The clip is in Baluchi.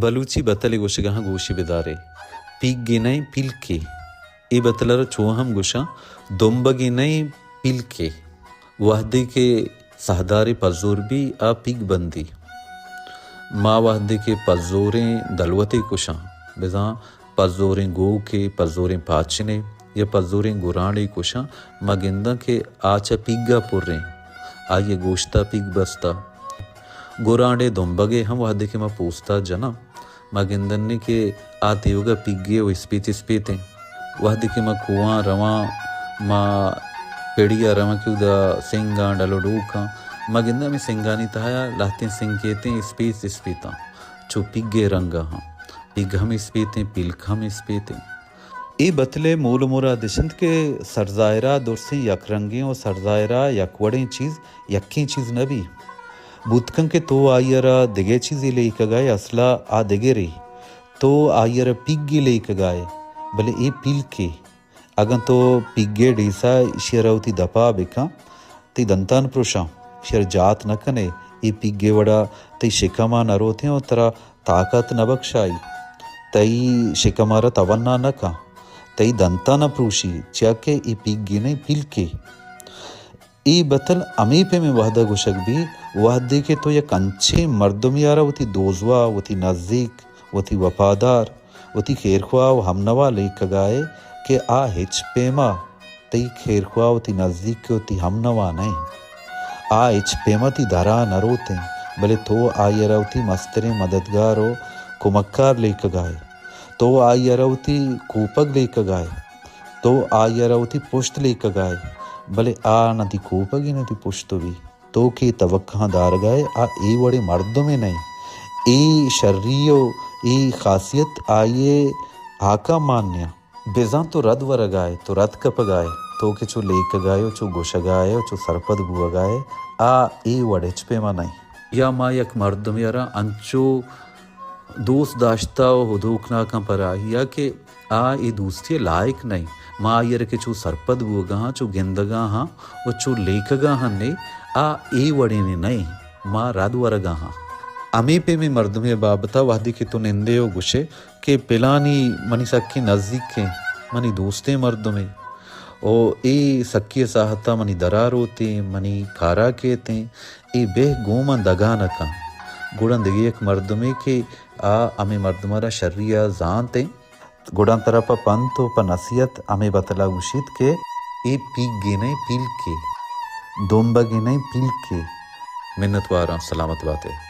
بلوچی بتلے گوشگاں گوشی بدارے۔ پیگے نئیں، پیلکے۔ اے بتل ءَ را چو ہم گوشاں، دمبگے نئیں، پیلکے۔ وہدے کہ سہدارے پزور بی، آ پیگ بندی۔ ما وہدے کہ پزوریں دلوتے کشاں، بزاں پزوریں گوکے، پزوریں پاچنے یا پزوریں گرانڈے کشاں، ما گنداں کہ آ چہ پیگ ءَ پریں، آئی ءِ گوشت ءَ پیگ بستہ۔ گرانڈے دمبگے ہم وہدے کہ ما پوست ءَ جناں، ما گندنی کہ آ تیوگا پیگے و اسپیت اسپیتیں۔ وہدے کہ ما کوہاں رواں، ما پڑی ءَ رواں کہ اودا سنگاں، ڈل و ڈوکاں، ما گنداں ہمے سنگانی تہا لہتیں سنگ کیتیں، اسپیت اسپیتاں، چو پیگے رنگا ہاں۔ پیگ ہم اسپیتیں، پیلک ہم اسپیتیں۔ اے بتلے مول و مراد اش انت کہ سرزاہرا درسیں یک رنگیں و سرزاہرا یک وڑیں چیز یکیں چیز نہ بی۔ بوت کن کہ تو آئی ءَ را دگہ چیزے لیکگ ءَ ئے، اصلا آ دگرے۔ تو آئی ءَ را پیگے لیکگ ءَ ئے، بلے اے پیلکے۔ اگاں تو پیگے ڈیسا ایشی ءَ را وتی دپا بکن، تئی دنتان پروشاں، ایشی ءَ را جات نہ کن ئے، اے پیگے وڑا تئی شکم ءَ نہ روتیں و ترا طاقت نہ بکشائی، تئی شکم ءَ را توانا نہ کن، تئی دنتان ءَ پروشی، چیا کہ اے پیگے نئیں، پیلکے۔ اے بتل ہمے پیمیں وہد ءَ گوشگ بیت، وہدے کہ تو یک انچیں مردمے ءَ را وتی دوزواہ، وتی نزیک، وتی وپادار، وتی خیرخواہ و ہمنوا لیکگ ءَ ئے کہ آ ہچ پیما تئی خیرخواہ، وتی نزیک، وتی ہمنوا نہ انت۔ آ ہچ پیما تئی درا نہ روت انت، بلے تو آئی ءَ را وتی مستریں مددگار و کمکار لیکگ ءَ ئے۔ تو آئی ءَ را وتی کوپگ لیکگ ءَ ئے۔ تو آئی ءَ را وتی پشت لیکگ ءَ ئے، بلے آ نہ تئی کوپگ ءَ نہ تئی پشت بی۔ تو کہ توقعاں دارگ ءَ ئے، آ اے وڑیں مردمے نہ انت۔ اے شری و اے خاصیت آئی ءِ ہاکاں مان نیاں۔ بزاں تو رد ورگ ءَ ئے، تو رد کپگ ءَ ئے، تو کہ چو لیکگ ءَ ئے و چو گوشگ ءَ ئے و چو سرپد بوگ ءَ ئے، آ اے وڑ ہچ پیما نہ انت۔ یا ما یک مردمے ءَ را انچو دوست داشتہ و ہدوکناکاں پر آئی ءَ کہ آ اے دوستی ءِ لائق نہ انت۔ ما آئی ءَ را کہ چو سرپد بوگ ءَ آں، چو گندگ ءَ آں و چو لیکگ ءَ آں نے، آ اے وڑینے نہ انت۔ ما رد ورگ ءَ آں۔ ہمے پیمیں مردمے ءِ بابت ءَ وہدے کہ تو نندے و گوشے کہ پلانی منی سکیں نزیکیں، منی دوستیں مردمے، و اے سکی ءِ ساہت ءَ منی درا روتیں، منی کارا کیتیں، اے بہ گوں من دگا نہ کن۔ گڑا دگہ یک مردمے کہ آ ہمے مردم ءَ را شری ءَ زانت انت، گڑا ترا پہ پنت و پہ نصیحت ہمے بتل ءَ گوشیت کہ اے پیگے نئیں، پیلکے، دمبگے نئیں، پیلکے۔ منتواراں، سلامت بات ئے۔